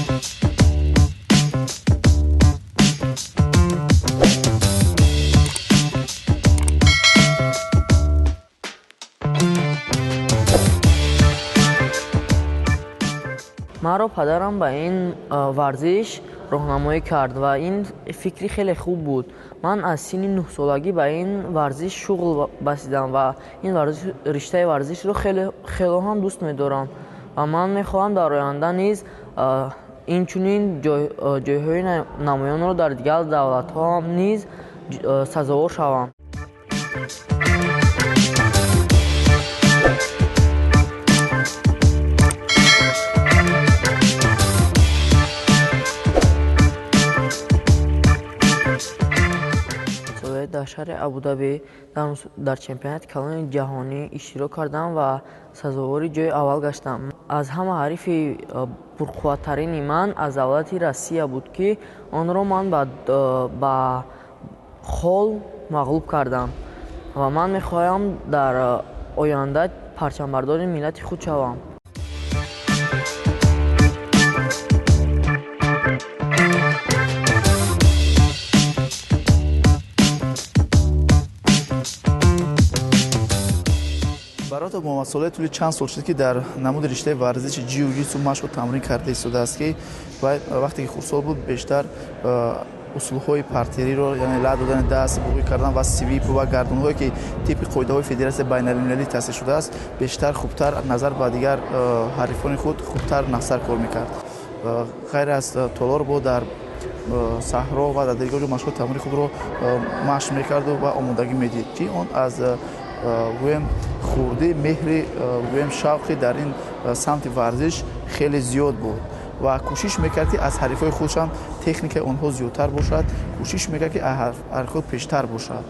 Маро падарам ба ин варзиш роҳнамоӣ кард ва ин фикри хеле хуб буд. Ман аз синни 9-солагӣ ба ин варзиш шуғл басидам ва ин риштаи варзишро хело ҳам дӯст медорам ва ман мехоҳам дар оянда низ инчунин ҷойҳои намоёнро дар дигар давлатҳо низ сазовор шавам. Дар шаҳри Абудаби дар чемпионати калони ҷаҳонӣ иштирок кардам ва сазовори ҷои аввал гаштам. Аз ҳама ҳарифи пурқувваттарини ман аз давлати Россия буд, ки онро ман ба хол мағлуб кардам ва ман мехоҳам дар оянда парчамбардори миллати худ шавам. Баротов Муҳаммадсолеҳ тӯли чанд сол шуд, ки дар намуди риштаи варзиши ҷиу-ҷитсу машқу тамрин карда истодааст, ки вақте ки хурдсол буд, бештар усулҳои партериро, яъне ла додани даст, буғӣ кардан ва свипу ва гардунҳое, ки тибқи қоидаҳои федератсияи байналмилалӣ таъсис шудааст, бештар хубтар назар ба дигар ҳарифони худ хубтар нақсар кор мекард. Ғайр аз толор бо дар саҳро ва дар дигар ҷо машқу тамрини худро машқ мекарду ва омодагӣ медид, ки он аз гӯем хурдӣ меҳри, гӯем шавқи дар ин самти варзиш хеле зиёд буд ва кӯшиш мекард, ки аз ҳарифҳои худшам техникаи онҳо зиёдтар бошад, кӯшиш мекард, ки аз ҳарифҳо пештар бошад.